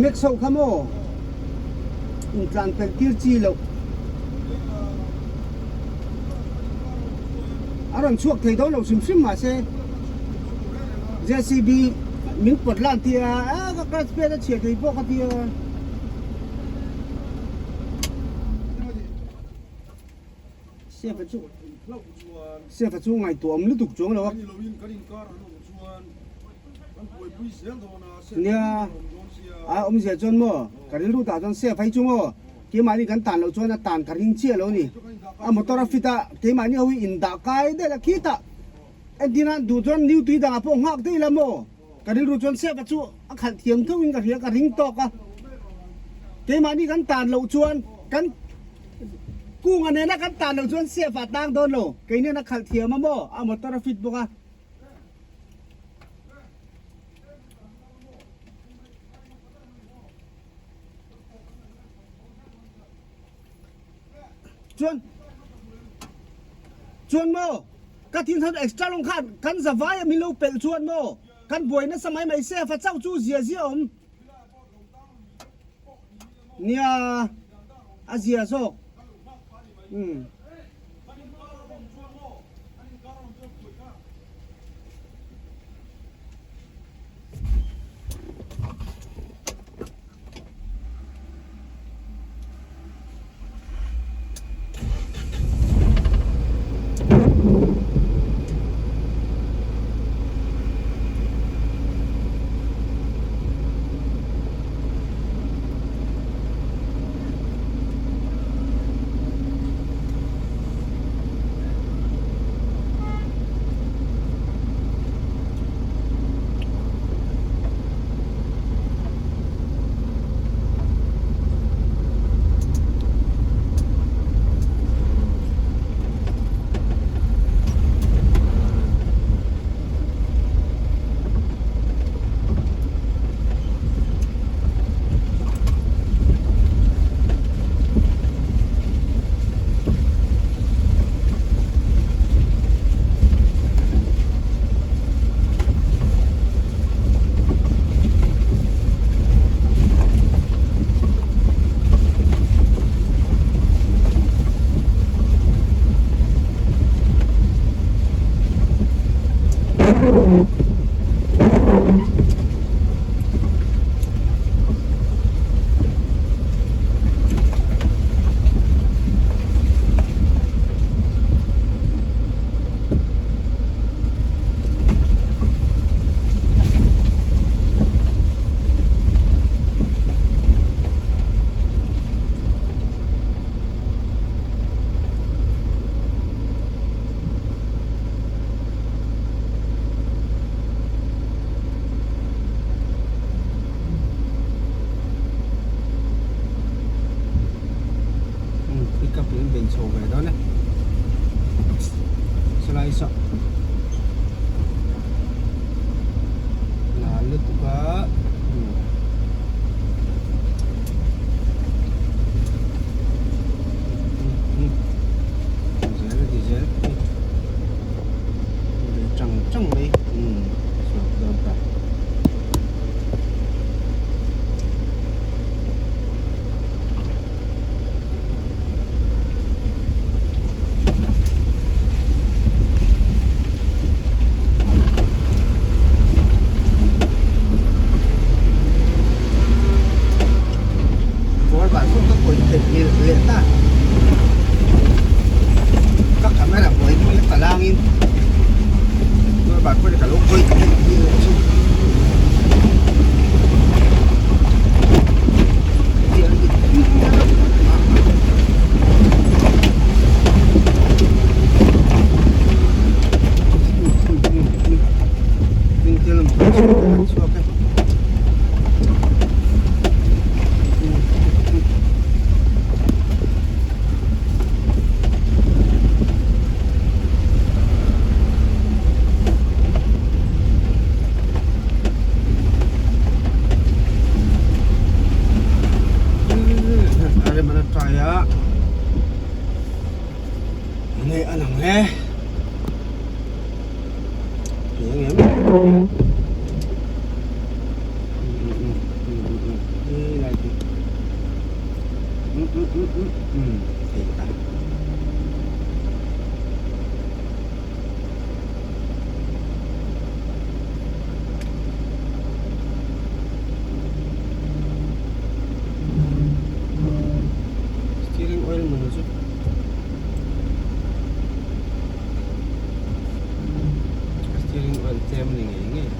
Max ho kha maw intlan pelh tir chi loh. A rawn chhuak thei dawn lo hrim hrim mahse JCB min pawt lan tir a, a ka clutch plate a chhiah thei pawh ka ti a. Sefa chu Sefa chu ngaihtuah awm lutuk chuang lo a. Nia a awmzia chuan maw ka rilru tah chuan Sefa hi chu maw keimahni kan tan loh chuan a tan ka ring chiah lo a ni. A motor a fit a keimahni ho hi indah kai daih la khitah entirna duh chuan new tui dangah pawh nghak daih la maw. Ka rilru chuan Sefa chu a khalh thiam theuhin ka hria, ka ring tawk a. Keimahni kan tan loh chuan kan kunga nena kan tan loh chuan Sefa a tang dawn lo. Kei nen a khalh thiam a maw? A motor a fit bawk a. Chuan chuan maw ka thin khan extra lawng khan kan zavai a min lo pelh chuan maw kan buai nasa mai mai se fa chauh chu zia zia awm nia a zia zawk umm. Pick up in bei chho ve dawn e sawlai saw nal lutuk a zel a ti zel bei tang tang mai chhuak dawn ta. Kawr ban pawh ka khawih theih nghilh leh ta ka camera buai deuh lek ta langin kawr ban pawh ka lo khawih theih nghilh leh chu. Umm thei ta. Steering oil mawni chu steering oil tlem a ni ngei ngei.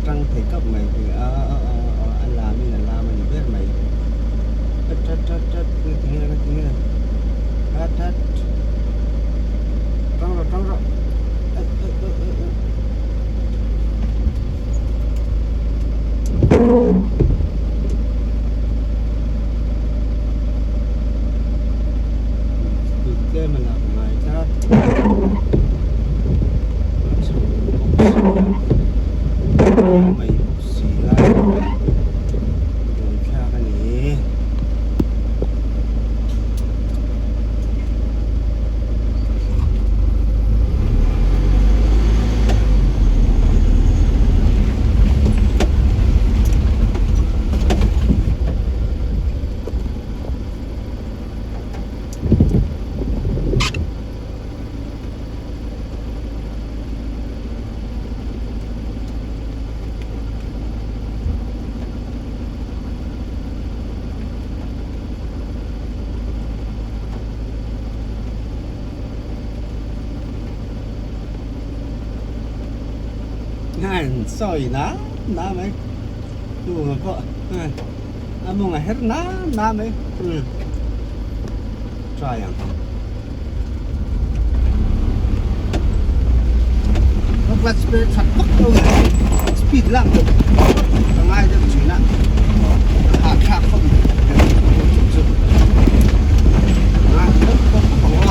Tang thei kap mai hi a a lam in a lam a ni ber mai that that that that nga ti nge nga ti nge that that tang rawh tang rawh eh eh eh eh eh speed tlem a lak ngai tlat a chho bawk si a. Mai bawk si a buaithlak a ni. An sawi na na mai tunga pawh a mawng a her na na mai try ang. Ka clutch pe that vak lo nge speed lak deuh ka ngai deuh thin a hahthlak khawp mai chu a khawp khawp khawp ang aw.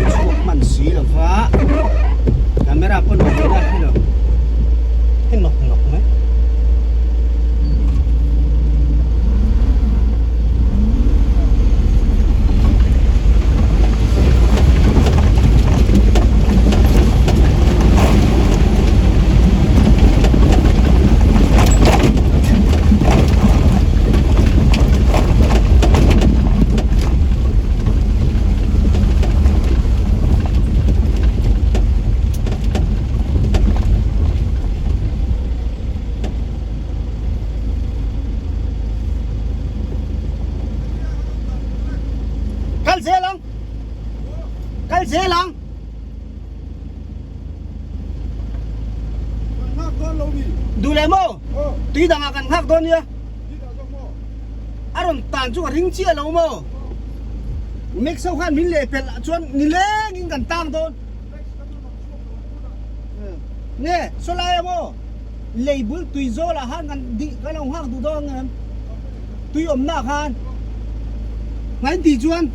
Chhuak hman si lo va camera pawn a hmu a hei hei nawk nawk mai. Kal zel ang Kal zel ang Duh leh maw Tui dangah kan nghak dawn nia A rawn tan chu ka ring chiah lo maw? Max ho khan min lehpelh ah chuan nilengin kan tang dawn. Nge sawlai a maw? Lei bul tui zawl ah khan kan dih kan lo nghak duh dawn ang em? Tui awmna ah khan. Ngain tih chuan.